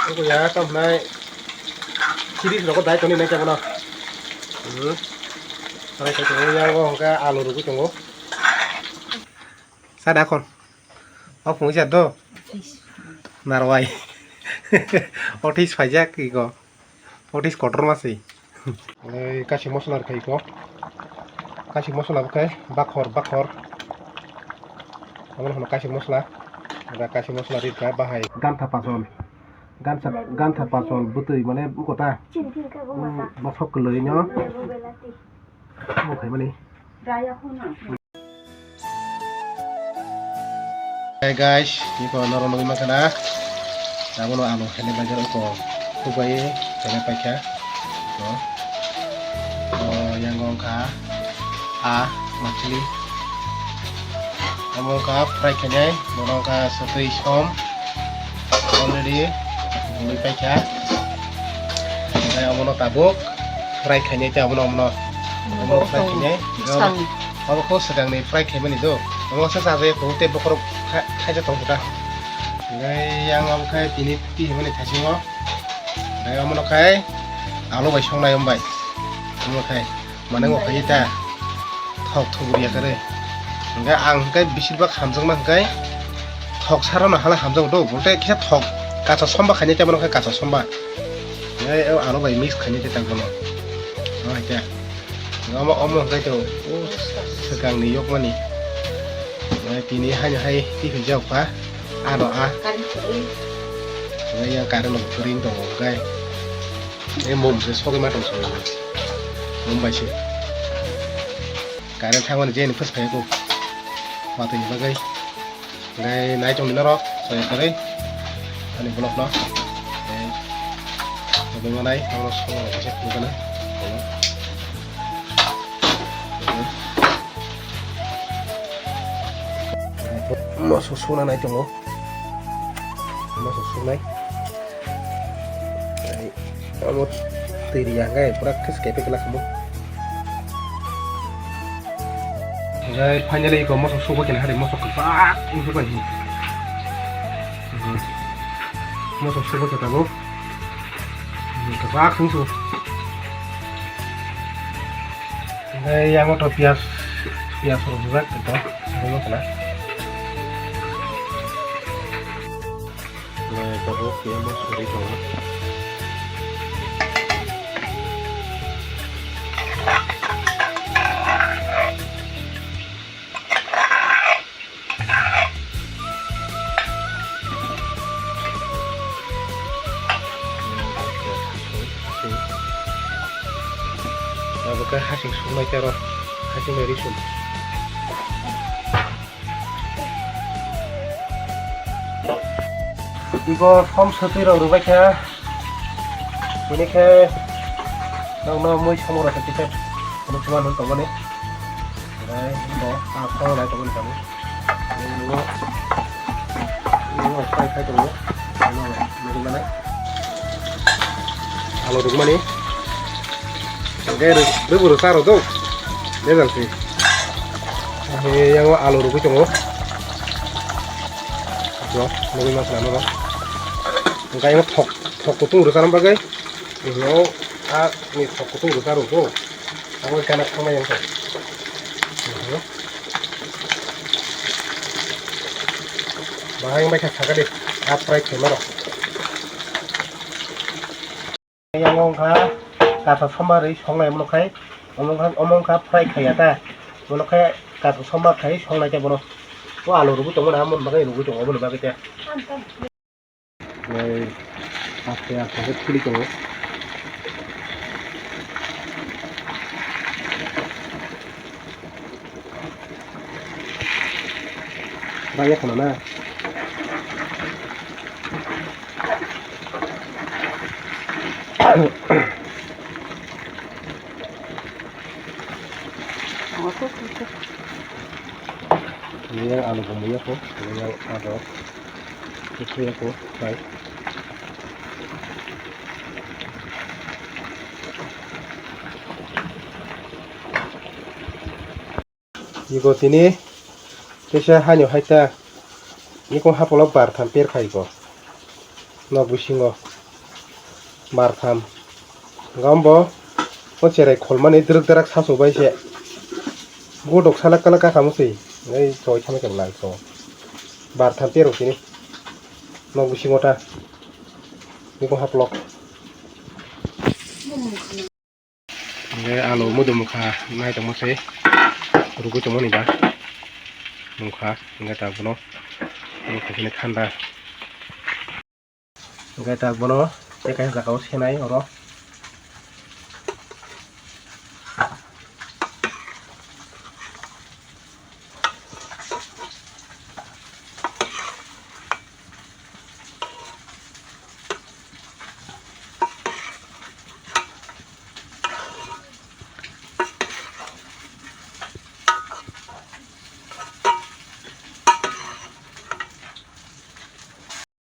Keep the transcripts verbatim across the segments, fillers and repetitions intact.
Eko ya, tamo hwnai series rok dai toni nai kebono. Hmm. Toni khe tongo, yango hwnkhe alu rwgwi tongo. Sa da kon. O phung sa do. Narwai. Othis phaijak iko. Othis kotor ma se. Ei kaisik mosola rwkha iko. Kaisik mosola bo khe bakhor, bakhor. Amo no hwno kaisik mosola. Eba kaisik mosola rwkha bahai. Gantha pachol. Gantha, gantha pachol bwtwi mane wngkha ta. Hmm, bosok kwlwi no. Omo khaimani. Hey guys, iko norok nugwi mankha na? Abono ano hene bajar iko kubai hene paikha. O, o, yango wngkha a machli. Omo wngkha fry khainai, bono wngkha sotwi som. Already bumui paikha. Omono tabuk fry khainai tei abono, omono, omono fry khainai. Obo kho swkangni fry khaimani do. Omo se chajayo kho tei bokhorok kha-, khaijak tong kha. Hwnkhe yang omo khe tini twi hwnmani thaisingo. Hwnkhe omono khai alu bai songnai om bai. Omo khai. Mane o khai ta thok thok riya kare. Hingke ang hingke bisir bak hamjakma hingke thok sarano hala hamjago do, bolte kisa thok kacha somba khainai tei bono khe kacha somba. Hingke o ano bai mix khainai tei tang bono. O hai khe. Omo, omo hingke to o swkangni yokmani. Hingke tini haino hai twi hwnjak kha. Ano a. Hingke yang current no kwrwi tongo hingke. E mom se sogwi ma tong sogwi. Mom bai se. Current thangmani jeni phas phai ko. Watwi ni bagwi. Nai, nai tong ni norok, soya kwrwi. Ani vlog no. E, tongwi manai, tamo song rok kisa phunukgana. Moso suna nai tongo. Moso sunai. Ai, amo twi riya hwnkhe pura khe se kaipai kwlak kamo. Hwnkhe finally iko moso subo khe hari moso kwbak wngsubai. Moso subo khe tabuk kwbak wngsu. Hwnkhe yango to piyas, piyas rok rijak ito, ito wngkha na. Mai tabuk khe moso ri tongo. Abo khe hasing suknai khe aro, hasing bai ri sum. Iko som swtwi rok rwbai khe, bini khe nokno mui samung rok khe kisa phunuk chuba nung tongmani. Bo a phone lai tongmani kamo. Nungo, nungo phai phai tongo. Ano nugwi mano. Alo rwgmani. Hwnkhe rw-, rwbu rwsa rw do. Bejal se. Hwnkhe yango alo rwgwi tongo. Jo, nugwi mankha na norok. Hwnkhe yango thok, thok kutung rwchana bagwi. Hwnkhe o a ni thok kutung rwcha rw do. Abo gana thangmani wngkha. Bahai wngbai kha sakha de, a fry khaima rok. Yang wngkha kasa somba rwi songnai, omo khai, omo wngkha, omo wngkha fry khaiya ta, bono khai kasa somba khai songnai ta bono. O alu rwgwi tongmani, amoni bagwi rwgwi tongo, oboni bagwi ta. Nai, aste aste khe thuli tongo. Raya khana na. Ini yang anu bumbu ya ko, ini yang ada. Itu ya ko, baik. Iko tini teisa haino haita iko hapolo bar tham per khai iko nok bisingo. Bartham. Gambo o cherai kholmani dwrwk dwrak sasu bai se. Godok salak kalak kaka mwswi. Ei choi thangma khe lang so. Bartham terok tini. Nok bisingo ta. Niko haplok. Hingke alo mudu mukha nai tongma se rugui tongmani ba mukha hingke ta bono mukha sini thanda hingke ta bono tei kaisa saka o senai oro.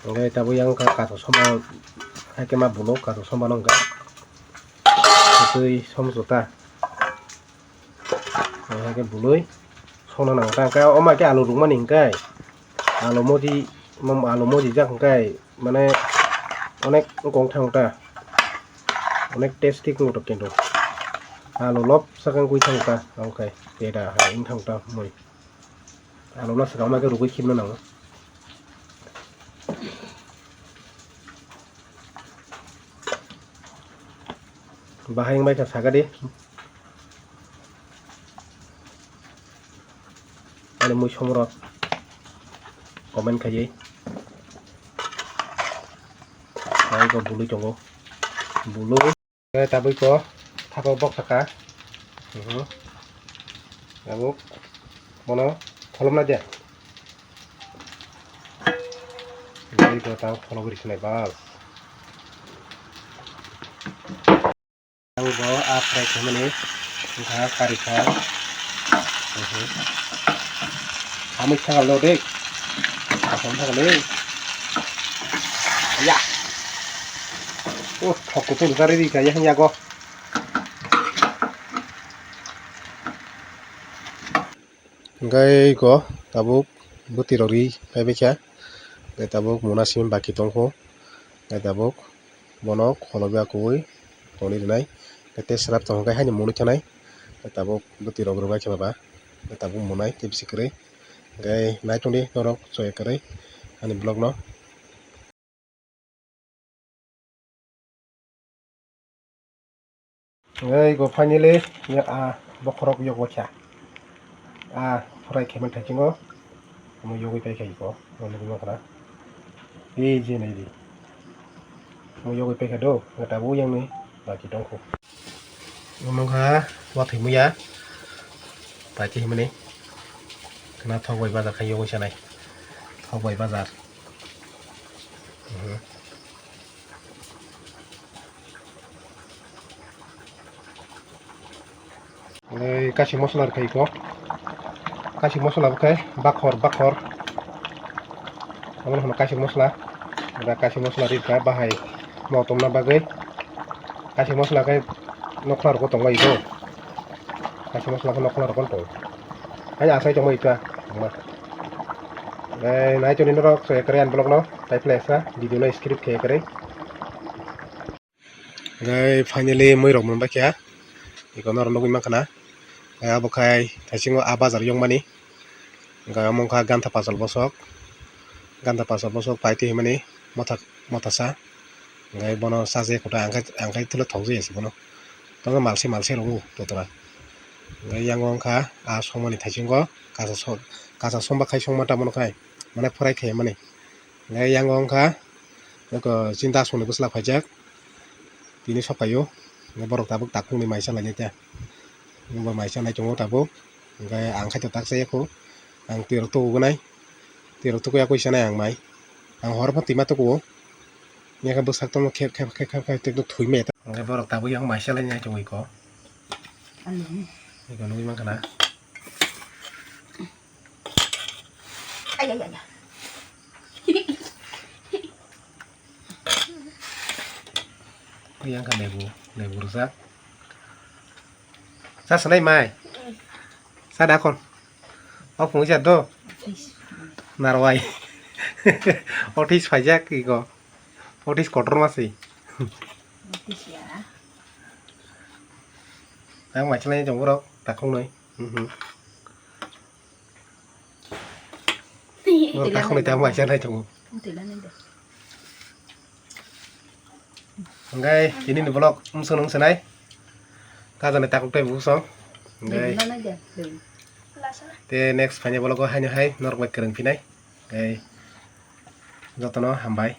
Hingke tabuk yang wngkha kato soma, haike ma bulo kato soma no wngkha. Twi som jota. Haike bului songna nango ta, hingke omo haike alu rwkmani hingke alu modi, alu modi jak hingke mane onek wngkha ta, onek tasty wngkha kintu alu lop sakang kui thang ta, omo khe peda hai wng thang ta mui. Alona swkang ma khe rugui khibna nango. Bahai wngbai kha saka di. Ani mui somrok comment khaiwi. Ai go bului tongo. Bului. Tabuk ko thapa bok saka. Mhm. Tabuk bono kholomna de. Tabuk ko tabuk kholobri sinai bal. Ang bo a fry khaimani wngkha kari kha. Mhm. Hamui sakal no de. Asam sakal ni. Ya. Oh, thok kutung kari di kaya yago. Hingke iko tabuk bwtwi rok ri phaibai kha, hingke tabuk muna simi baki tongkho, hingke tabuk bono kholoba kuwi tongwi rwnai, hingke tei swrap tongkha haino mwnwi thanai, hingke tabuk bwtwi rok rwbai khe baba, hingke tabuk mwnai tei bisi kwrwi, hingke nai tongdi norok choi kwrwi ani vlog no. Ei go finally ya a bokhorok yok wacha. A fry khe man thachingo. Mo yogwi pai khai go. Mo nugwi makhra. Ei je nai di. Mo yogwi pai kha do. Ngata bu yang ni baki tongkho. Omo kha wathwi muya. Paiti himani. Khna thok bai bazar khai yogwi sanai. Thok bai bazar. Mhm. Ei, kasik mosla rwkha iko. Kasik mosla bwkhai bakhor, bakhor. Abo no hono kasik mosla. Da kasik mosla rikha bahai motomna bagwi. Kasik mosla khe nokla rogo tongma iko. Kasik mosla khe nokla rogo tong. Hai asai tongma iko. Ei, nai toni norok so ekre an vlog no. Tai phle sa video no script khe ekre. Hingke finally mui rok monbai kha, eko norok nugwi mankha na, hingke abo khai thaisingo a bazar yokmani, hingke omo wngkha gantha pachal bosok, gantha pachal bosok paitwi himani motha, mothasa, hingke bono chajakhe kothai ang khai, ang khai thwlwi thokjaya se bono, tamo malse malse rwo totra, hingke yang wngkha a songmani thaisingo kacha som, kacha somba khai songma tamo khai mane phurai khaimani. Hingke yang wngkha eko chini da songni bwsla phaijak tini sokphaio hingke borok tabuk takhukni maisa lainai ta hingke bo maisa nai tongo tabuk hingke ang khaito tak chaya kho ang twi rok tukugo nai twi rok tukuya koi sanai ang mai ang hor phano twima tukuo yakhe bwsak tongma khe khe thwi maya ta hingke borok tabuk yang maisa lainai tongwi kho eko nugwi mankha na. Ay, ay, ay, ay. Yang ka lebu, lebu rwjak. Sa sanai mai. Sa dakon. O phung sa do. Narwai. Otis phaijak iko. Otis kotor masi. Tisiya. Ang mai chalai jong borok takhung noi. Mhm. Borok takhung noi tang mai chalai jong. Hingke tini ni vlog umsong nung sanai. Kajani takhuk tai busong. Hingke te next phaini vlog o haino hai norok bai kwrwng phinai. Hingke jotono hambai.